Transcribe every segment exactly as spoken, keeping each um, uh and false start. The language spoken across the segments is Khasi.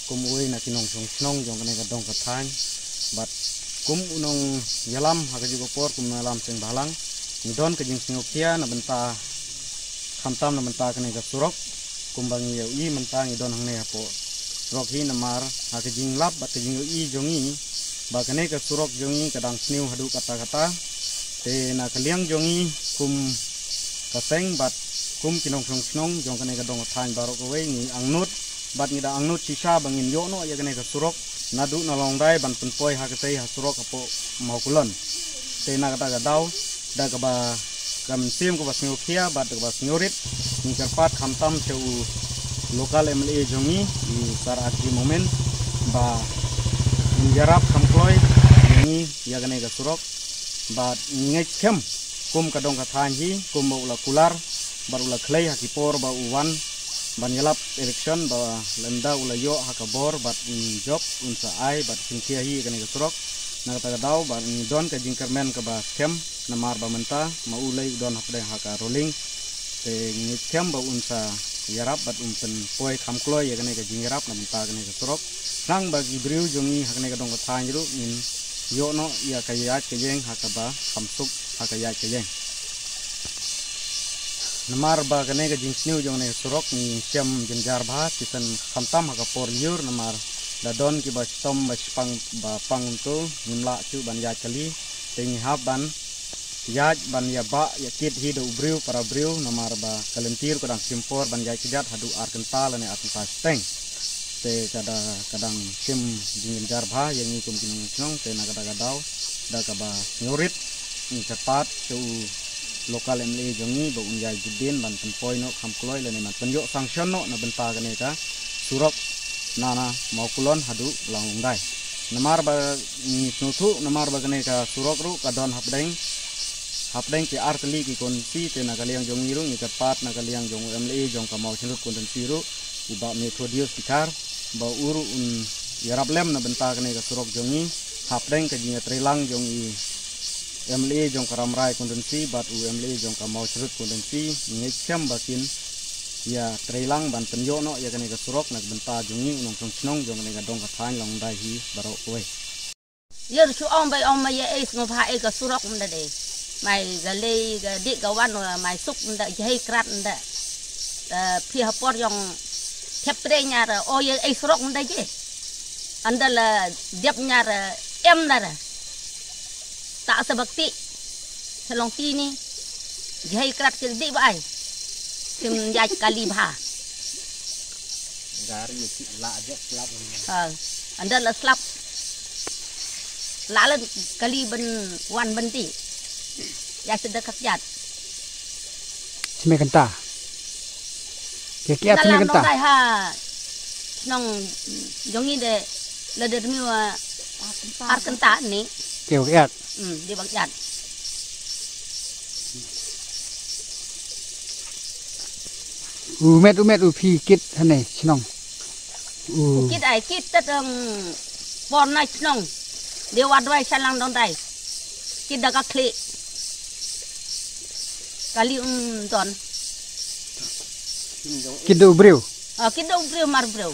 Kum uwei na ki nongshong shnong jong kane ka dong ka thaiñ bad kum u nongïalam ha kajuh ka por, kum nongïalam seng bhalang, ngi don ka jingsngewkhia na bynta, khamtam na bynta kane ka surok. Kumba ngi ïohi mynta ngi don hangne hapoh surok hi, namar ha ka jinglap bad ka jingïohi jong ngi ba kane ka surok jong ngi ka dang sniew haduh katta katta. Te na ka liang jong ngi kum ka seng bad kum ki nongshong shnong jong kane ka dong ka thaiñ baroh kawei, ngi angnud bad ngi da angnud shisha ba ngin ïoh noh ïa kane ka surok naduh na Lawngdai ban pynpoi ha katei ha surok hapoh Mawkulon. Te na kata ka daw, da kaba, ka mynsiem kaba sngewkhia bad da kaba sngewrit, ngi kyrpad khamtam sha u local M L A jong ngi, i Sir R G Momin, ba un ïarap kham kloi ïa ngi ïa kane ka surok. Bad ngi ngeit skhem kum ka dong ka thaiñ hi, kumba u la kular bad u la khlei ha ki por ba u wan ban ïalap election, ba lymda u la ïoh ha ka bor bad un jop, un sa ai bad jingkhia hi ïa kane ka surok. Na kata ka daw bad ngi don ka jingkyrmen kaba skhem, namar ba mynta ma u lei u don hapdeng ha ka rolling. Te ngi ngeit skhem ba un sa ïarap bad un pynpoi kham kloi ïa kane ka jingïarap na bynta kane ka surok, khnang ba ki briew jong ngi ha kane ka dong ka thaiñ ruh ngin ïoh noh ïa ka ïaid ka ïeng ha kaba kham suk, ha ka ïaid ka ïeng. Namar ba kane ka jingsniew jong kane ka surok ngi shem jynjar bha, shisien khamtam ha ka por lyiur, namar da don kiba shitom ba shipang ba pang kumto, ngim lah shuh ban ïaid kali. Te ngi hap ban ïaid ban ïa bah ïa kit hi da u briew para briew, namar ba ka lynti ruh ka dang shim por ban ïaid kjat haduh ar kynta lane ar kynta shiteng. Te ka da, ka dang shim jingjynjar bha ïa ngi kum ki nongshong shnong. Te na kata ka daw, da kaba sngewrit, ngi kyrpad sha u local M L A jong ngi ba un ïai jubdien ban pynpoi noh kham kloi lane ban pynïoh sanction noh na bynta kane ka surok na, na Mawkulon haduh Lawngdai. Namar ba ngi sngewthuh, namar ba kane ka surok ruh ka don hapdeng, hapdeng ki artylli ki konstituensi. Te na ka liang jong ngi ruh ngi kyrpad na ka liang jong u M L A jong ka Mawshynrut konstituensi ruh, i Bah Methodius Dkhar, ba u ruh un ïarap lem na bynta kane ka surok jong ngi, hapdeng ka jingïatreilang jong i M L A jong ka Rambrai konstituensi bad u M L A jong ka Mawshynrut konstituensi. Ngi ngeit skhem ba kin ïatreilang ban pynïoh noh ïa kane ka surok na ka bynta jong ngi u nongshong shnong jong kane ka dong ka thaiñ Lawngdai hi baroh kawei. Ïa shu ong bai ong ma ïa ei sngewbha ei ka surok mynta de. Mai ga lei ga dik ga wan wa mai suk mynta jahei krat mynta. Eh, phi ha por jong thep tre ñiar o ïa ei surok mynta je. Ynda la dep ñiar em na ra. Ta sa bakti. Sa long ti ni. Jahei krat ki dik ba ai. Sim ïaid kali bha. Gari ki la je slap. Ha, ynda la slap. La la kali ban wan ban ti. Ïa sida ka kjat. Sime kynta. Ke kiat sime kynta. Nong dai ha. Nong jong ngi de la de mi wa ar kynta ni. Ke kiat. Hmm, di bang kiat. U met, u met, u phi kit hane shnong. U kit ai kit ta dang por na shnong. De wa dwai shalang dong dai. Kit da ka khli. Kali um don. Kit da u briew. Ah, kit da u briew mar briew.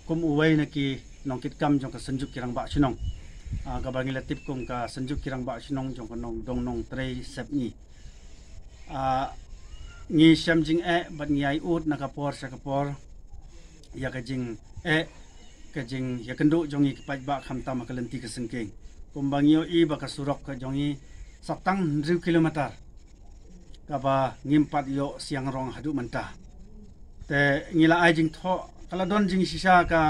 Kum uwei na ki nongkitkam jong ka Synjuk ki Rangbah Shnong. Ah, kaba ngi la tip kum ka Synjuk ki Rangbah Shnong jong ka nong dong nongtrei Sepngi. Ah, ngi shem jingeh bad ngi ai ud na ka por sha ka por ïa ka jingeh, ka jingïakynduh jong ngi ki paidbah khamtam ha ka lynti ka syngkien. Kumba ngi ïohi ba ka surok ka jong ngi sa tang hynriew kilometer kaba ngim pat ïoh siang rong haduh mynta. Te ngi la ai jingthoh, ka la don jingshisha ka,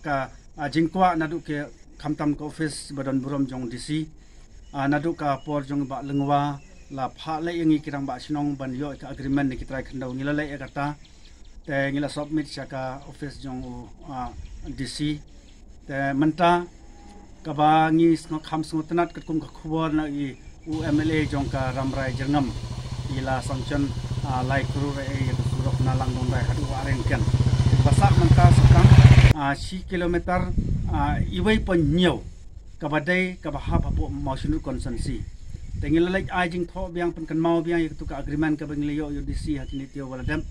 ka, ah, jingkwah naduh ki khamtam ka office ba don burom jong D C. Ah, naduh ka por jong Bah Lyngwa la phah leh ïa ngi ki Rangbah Shnong ban ïoh ka agreement na ki trai khyndew, ngi la leh ïa kata. Te ngi la submit sha ka office jong u, ah, D C. Te mynta kaba ngi sngew kham sngewtynnat katkum ka khubor na i u M L A jong ka Rambrai Jyrngam i la sanction, ah, lai klur ïa ka surok na Langdongdai haduh Wahrengken. Ba sah mynta sa tang, ah, shi kilometer, ah, iwei point hynñiew kaba dei kaba hap hapoh Mawshynrut constituency. Te ngi la leit ai jingthoh biang, pynkynmaw biang ïa katu ka agreement kaba ngi la ïoh ïa u D C ha kine ki taïew ba la dep.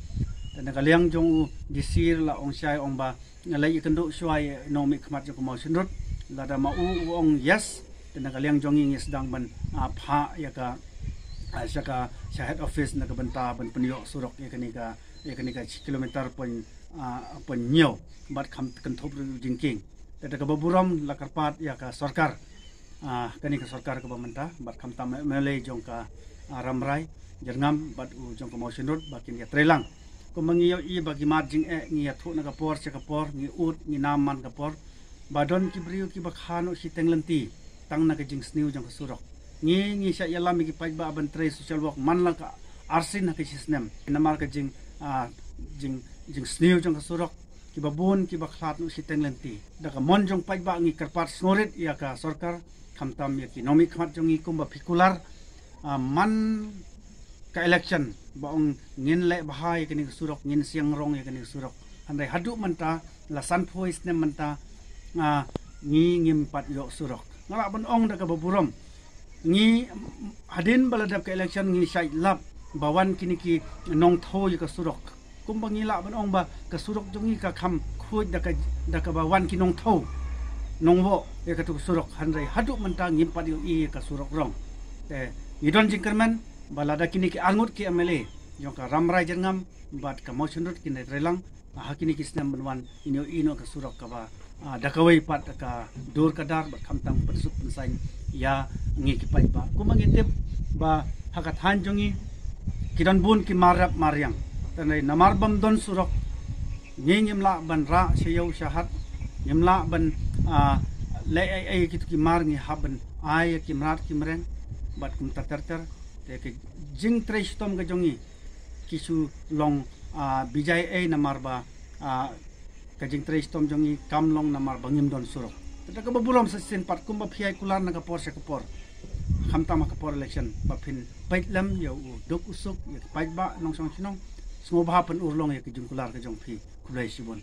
Te na ka liang jong u D C la ong shai ong ba nga leit ïakynduh shuwa ïa u nongmihkhmat jong ka Mawshynrut. Lada ma u u ong yes, te na ka liang jong ngi ngi sdang ban, ah, phah ïa ka, ah, sha ka, sha head office na ka bynta ban pynïoh surok ïa kane ka, ïa kane ka shi kilometer point, ah, point hynñiew bad kham kynthup ruh jingkieng. Te da kaba burom la kyrpad ïa ka sorkar, ah, kane ka sorkar kaba mynta bad khamtam M L A jong ka, ah, Rambrai Jyrngam bad u jong ka Mawshynrut ba kin ïatreilang. Kumba ngi ïohi ba ki mat jingeh ngi ïathuh na ka por sha ka por, ngi ud, ngi nam man ka por, ba don ki briew kiba kha noh shiteng lynti tang na ka jingsniew jong ka surok. Ngi, ngi shah ïalam ïa ki paidbah ban trei social work man la ka arsien ha ka shisnem namar ka jing, ah, jing, jingsniew jong ka surok. Kiba bun kiba khlad noh shiteng lynti. Da ka mon jong paidbah ngi kyrpad sngewrit ïa ka sorkar, khamtam ïa ki nongmihkhmat jong ngi kumba phi kular, ah, man ka election ba ong ngin leh bha ïa kane ka surok, ngin siang rong ïa kane ka surok. Hynrei haduh mynta la sanphew snem mynta, ah, ngi ngim pat ïoh surok. Nga lah ban ong da kaba burom, ngi hadien ba la dep ka election ngi shait lap ba wan kine ki nongthew ïa ka surok. Kumba ngi lah ban ong ba ka surok jong ngi ka kham khuid da ka, da kaba wan ki nongthew nongwoh ïa katu ka surok, hynrei haduh mynta ngim pat ïohi ïa ka surok rong. Te ngi don jingkyrmen ba lada kine ki arngut ki M L A jong ka Rambrai Jyrngam bad ka Mawshynrut kin ïatreilang, ah, ha kine ki snem ban wan, ngin ïohi noh ka surok kaba, ah, da kawei pat ka dur ka dar bad khamtam pynsuk pynsaiñ ïa ngi ki paidbah. Kumba ngi tip ba ha ka thaiñ jong ngi ki don bun ki mar rep mar riang. Hynrei namar bym don surok, ngi ngim lah ban rah sha ïew sha hat, ngim lah ban, ah, leh ei ei kitu ki mar, ngi hap ban ai ïa ki mrad ki mreng bad kumta ter ter. Te ka jingtrei shitom ka jong ngi ki shu long, ah, bijai ei namar ba, ah, ka jingtrei shitom jong ngi kam long namar ba ngim don surok. Te da kaba burom sa shisien pat kumba phi ai kular na ka por sha ka por, khamtam ha ka por election ba phin peit lem ïa u duk u suk ïa ki paidbah nongshong shnong. Sngewbha pynurlong ïa ka jingkular ka jong phi. Khublei shibun.